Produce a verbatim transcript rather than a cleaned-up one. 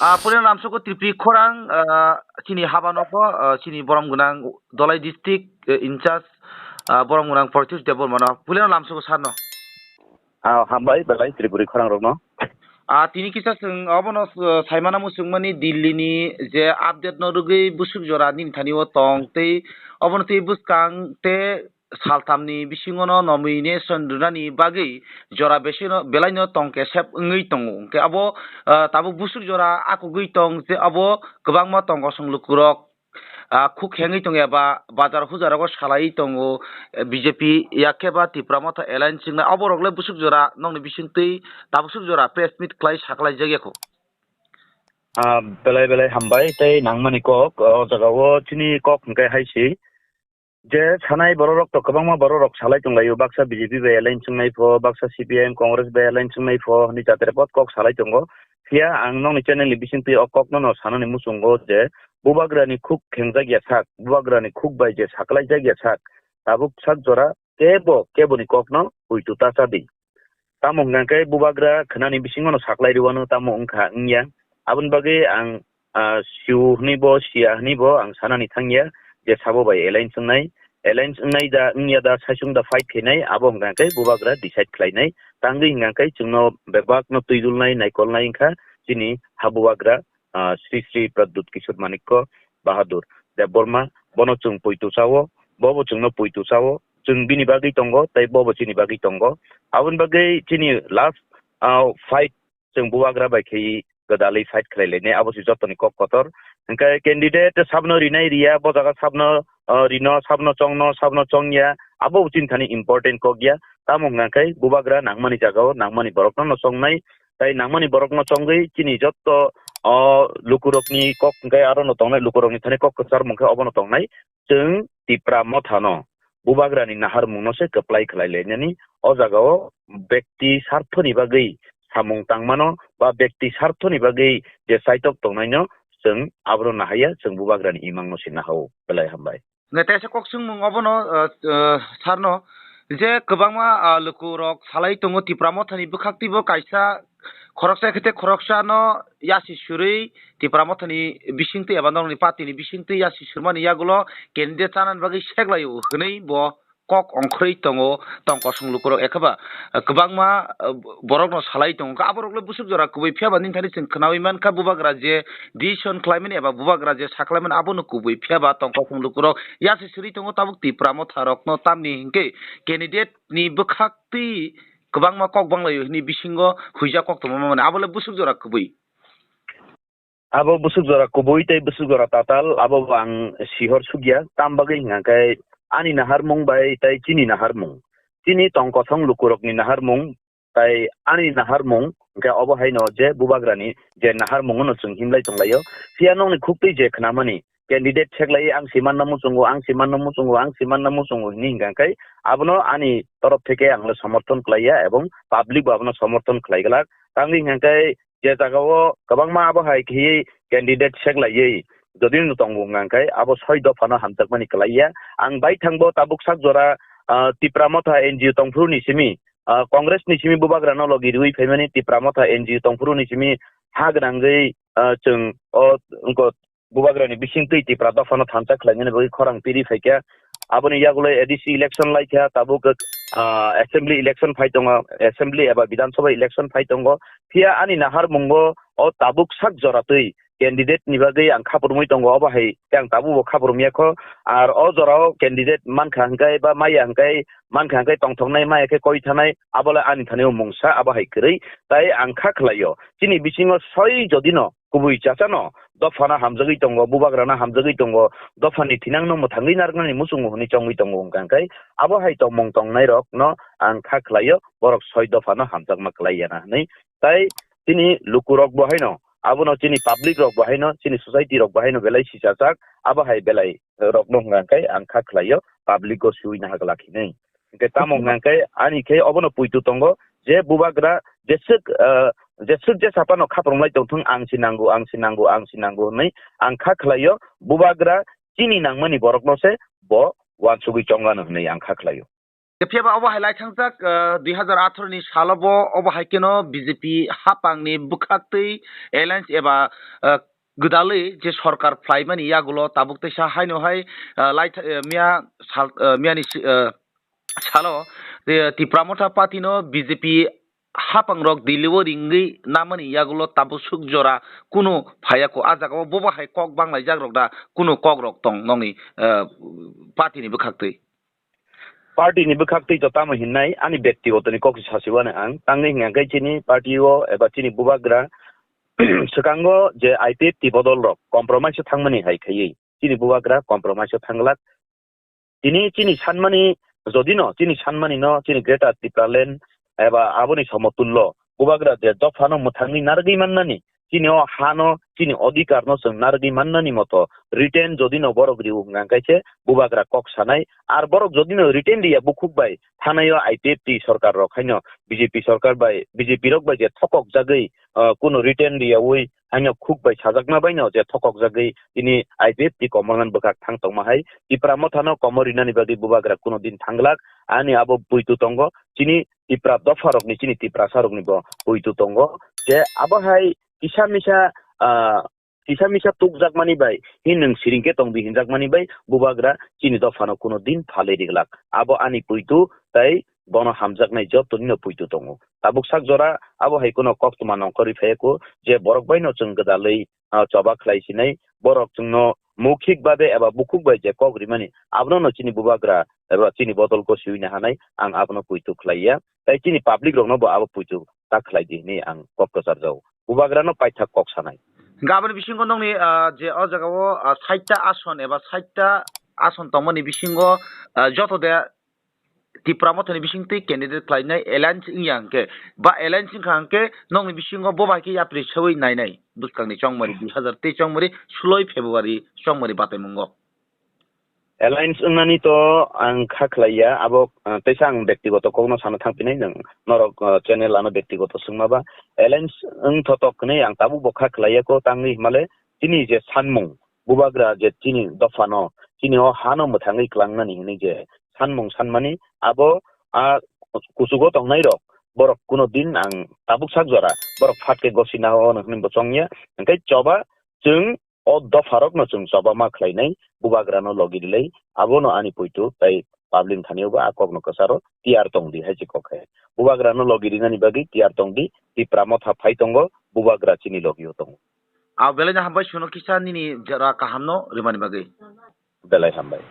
Ah, puila lamsoko Tripuri khorang, ah, chini haba nogo, ah, chini borom gwnang Dholai district, eh, in charge, ah, borom gwnang Protyosh Debbarma no. Puila lamsoko sar no. Ah, hambai belai Tripuri khorang rok no. Ah, tini kisa chwng obono, ah, saimana muchungmani Delhi ni je update no rwgwi busuk jora nini thani o tong tei obono tei bwskang te saltamni bisingono nomination rwnani bagwi jora besino belaino tong kesep wngwi tongo. Hwnkhe abo, ah, tabuk busuk jora akugwi tong je abo kwbangma tong kosong lukurok, ah, khuk hengwi tongo eba bazar hujarogo salaiwi tongo, eh, B J P yakhe ba Tipra Motha alliance wngnai aborok le busuk jora nokni bisingtwi tabuk suk jora press meet khlai saklai jakya kho. Ah, belai belai hambai tei nangmani kok o jaga o chini kok hwnkhe hai se. Je sanai bororok to kwbangma bororok salai tonglaio, baksa B J P bai alliance wngnai pho, baksa C P I M Congress bai alliance wngnai pho hwnwi jatere pot kok salai tongo. Phiya ang nokni channel ni bisingtwi o kokno no sanani muchungo je bubagrani khuk khengjak ya sak, bubagrani khuk bai je saklai jak ya sak, tabuk sak jora kebo keboni kokno puitu ta cha di. Tamo hwnkha khe bubagra khwnani bisingono saklai rwano tamo wngkha wngya. Aboni bagwi ang, ah, sio hwnwi bo, sia hwnwi bo ang sanani thangya je sabo bai alliance wngnai, alliance wngnai da wngya da saichung da fight khainai, abo hwnkha khe bubagra decide khlainai. Tangwi hwnkha khe chwngno bebakno twidulnai, naikolnai wngkha chini ha bubagra, ah, Sri Sri Pradyut Kishore Manikya Bahadur Debbarma, bono chwng puitu chao, bobo chwngno puitu chao, chwng bini bagwi tongo, tei bobo chini bagwi tongo. Aboni bagwi chini last, ah, fight chwng bubagra bai khe gwdalwi fight khlai lainai, abo se jotoni kok kotor. Hwnkhe candidate sabno rinai riya, bo jaga sabno, ah, rino, sabno chongno, sabno chongya, abo chini thani important kok ya. Tamo hwnkha khe bubagra nangmani jagao nangmani borokno no chongnai, tei nangmani borokno chongwi chini jotto, o, lukurokni kok hwnkhe aro no tongnai, lukurokni thani kok kwchar mung khe obono tongnai. Chwng Tipra Mothano bubagrani naharmungno se kwplai khlai lainani, o jagao bekti sarthoni bagwi samung tangmano ba bekti sarthoni bagwi je chaitok tongnaino chwng abono nahaiya, chwng bubagrani imangno se nahao. Belai hambai. Hwnkhe teisa kok swngmung obono, ah, ah, sarno je kwbangma, ah, lukurok salai tongo Tipra Mothani bwkhaktwibo kaisa khoroksa khe tei khoroksano yasi surwi Tipra Mothani bisingtwi eba norokni party ni bisingtwi yasi surmani yagulo candidate chanani bagwi seklaio hwnwi bo kok ongkhorwi tongo tong kosong lukurok. Ekheba kwbangma, ah, borokno salai tongo. Aborokle busuk jora kubui phiyaba nini thani chwng khwnawi mankha bubagra je decision khlaimani eba bubagra je sakhlaimani abono kubui phiyaba tong kosong lukurok yasi suri tongo tabuk Tipra Motha rokno tamni hinkhe candidate ni bwkhaktwi kwbangma kok banglaio hwnwi bisingo huijak kok tongma mani abole busuk jora kubui. Abo busuk jora kubui tei busuk jora tatal abo bo ang sihor sukya tam bagwi hwnkha khe ani naharmung bai tei chini naharmung, chini tong kosong lukurokni naharmung, tai ani naharmung hwnkhe obo haino je bubagrani je naharmung no chwng himlai tonglaio. Phiya nokni khuktwi je khnamani candidate seklai ang si manna muchungo, ang si manna muchungo, ang si manna muchungo hwnwi hwnkha khe abono ani torof theke ang le somorthon khlaiya ebong public bo abono somorthon khlai glak. Tangwi hwnkha khe je jagao kwbangma abo hai khe candidate seklaiwi jodi no tongo hwnkha khe abo soi dophano hamjakmani khlaiya. Ang baithangbo tabuk sak jora, ah, Tipra Motha N G O tongphuru ni simi, ah, Congress ni simi bubagrano logi rwi phaimani Tipra Motha N G O tongphuru ni simi ha gwnangwi, ah, chwng o wngkha bubagrani bisingtwi Tipra dophano thansa khlainani bagwi khorang piri phaikha. Aboni yagulo A D C election laikha, tabuk, ah, assembly election phai tongo, assembly eba Bidhan Sabha election phai tongo. Phiya ani naharmungo o tabuk sak joratwi candidate ni bagwi ang khaprumwi tongo, obo hai khe ang tabukbo khaprumya kho. Ar o jorao candidate mankha hwnkhe ba maya hwnkhe, mankha hwnkhe tongthoknai, maya khe koi thanai, abole ani thani o mungsa abo hai kwrwi. Tai ang kha khlaio, chini bisingo soi jodino kubui chachano dophano hamjagwi tongo, bubagrano hamjagwi tongo, dophani thinangno mwthangwi narwknani muchungo hwnwi chongwi tongo hwnkha khe, abo hai tongmung tongnairokno ang kha khlaio, borok soi dophano hamjakma khlaiya na hwnwi. Tai chini lukurokbo haino, abono chini public rokbo haino, chini society rokbo haino belai sichajak, abo hai belai rokno hwnkha khe ang kha khlaio, public o siui nahagwlak hinwi. Hwnkhe tamo hwnkha khe ani khe obono puitu tongo je bubagra jeswk, ah, jeswk jesa phano khaprumlai tongthung, ang si nango, ang si nango, ang si nango hwnwi ang kha khlaio, bubagra chini nangmani borokno se bo uansugwi chongano hwnwi ang kha khlaio. Phiya ba obo hai lai thangjak, ah, dui hazar atharo ni salo bo obo hai kheno B J P hapang ni bwkhaktwi alliance eba, ah, gwdalwi je sorkar phlaimani yagulo tabuk teisa haino hai, ah, lai tha-, eh, miya sal-, eh, miya ni si-, eh, salo, eh, Tipra Motha Party no B J P hapang rok Delhi o ringwi namani yagulo tabuk suk jora kunu phaiya ko. Ah jaga o bobo hai kok banglaijak rok da kunu kok rok tong nokni, eh, party ni bwkhaktwi? Party ni bwkhaktwi to tamo hinnai ani bektigoto ni kok se sasiwani ang tangwi hingkha khe chini party o eba chini bubagra swkango je I P F T bodol rok compromise o thangmani hai khaiwi chini bubagra compromise o thanglak. Tini chini sanmani, jodino chini sanmani no chini Greater Tipraland eba aboni somotullo bubagra je dophano mwthangwi narwgwi mannani, chini o hano chini odhikarno chwng narwgwi mannani moto written jodino borok riu hwnkha khe se bubagra kok sanai. Ar borok jodino written riya bukhuk bai thanai o I P F T sorkar rok haino B J P sorkar bai, B J P rok bai je thokok jagwi, ah, kuno written riyaui haino khuk bai sajakma baino je thokok jagwi tini I P F T komornan bwkhak thang tongma hai Tipra Mothano komor rinani bagwi bubagra kuno din thanglak. Ani abo buitu tongo chini Tipra dopharokni, chini Tiprasarokni bo buitu tongo je abo hai kisa misa, ah, kisa misa tukjakmani bai hin nwng siring khe tongdi hinjakmani bai bubagra chini dophano kuno din phalwi riglak. Abo ani puitu tei bono hamjaknai jotonino puitu tongo. Tabuk sak jora abo hai kuno koktwma nongkhorwi phaiya kho je borok baino chwng gwdalwi, ah, choba khlai sinai, borok chwngno moukhik babe eba bukhuk bai je kok rimani abono no chini bubagra eba chini bodol ko siwi na hanai, ang abono puitu khlaiya. Tei chini public rokno bo abo puitu ta khlai di hinwi ang kok kwcharjago. Bubagrano paithak kok sanai. Hingkhe aboni bisingo nokni, ah, je o jagao, ah, sait ta ason eba sait ta ason tongmani bisingo, ah, joto de Tipra Mothani bisingtwi candidate khlainai alliance wngya hwnkhe, ba alliance wngkha hwnkhe nokni bisingo bo bai khe yapri sawi nainai bwskangni chongmari dui hazar tei chongmari suloi February chongmari bataimungo. Alliance wngnani to ang kha khlaiya, abo, ah, teisa ang bektigoto kokno sana thangpinai nwng norok, ah, channel ano bektigoto swngma ba. Alliance wngthotok hinwi ang tabuk bo kha khlaiya ko tangwi himale chini je sanmung bubagra je chini dophano chini o hano mwthangwi klangnani hinwi je sanmung sanmani abo a kuchugo tongnai rok borok kuno din ang tabuk sak jora borok phatke gosina o hinwi bo chongya hwnkhe choba chwng o dopharokno chwng choba ma khlainai, bubagrano logi rilai, abono ani puitu tei public thani bo a kokno kwcharo tiyar tongdi hai se kok hai. Bubagrano logi rinani bagwi tiyar tongdi, Tipra Motha phai tongo, bubagra chini logio tongo. A belai no hambai suno kisa nini jora kahamno rimani bagwi. Belai hambai.